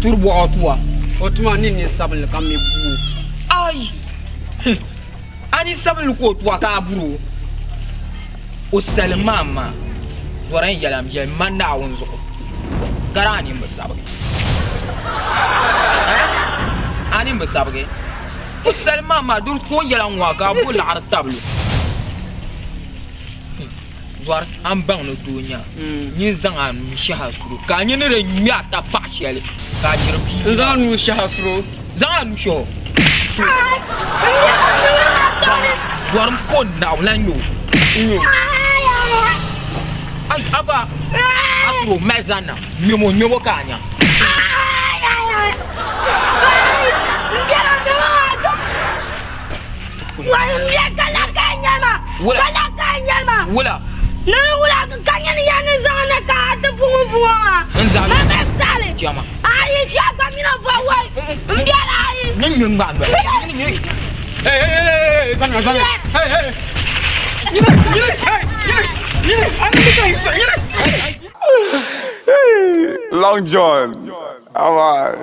Turi bɔɣu o tuwa. O tuma ni ni sabinli ka mi bu o. Ai! A ni sabinli ka o tuwa ka a buri o. O salim maa maa zɔra n yɛla m yɛli ma Naawuni zuɣu ka daa nini bi sabigi. A nini bi sabigi. O salim maa maa di ka o yɛla ŋɔ ka a bo laɣiri tabili o. Zɔri a ni baŋ ni doo nya nyin zaŋ a nuu shɛhi a suro ka a nya ni di ŋme a tapaɣ shɛli ka a ʒiri bia. N zaŋ a nuu shɛhi a suro. Zaŋ a nuu shɛh o. Zɔri m-po naɣu lan ŋme o. Ai a ba a suro mali zani na ŋmem o ŋmem o ka a nya. Wula? Wula? N zaɣ jama. Ni ŋme ŋmaa noli. Hey, hey, hey, hey, zani zani. Hey, hey. Nyini, nyini, hey, nyini, nyini, ani ni ka yi sa, nyini. Long John, how are?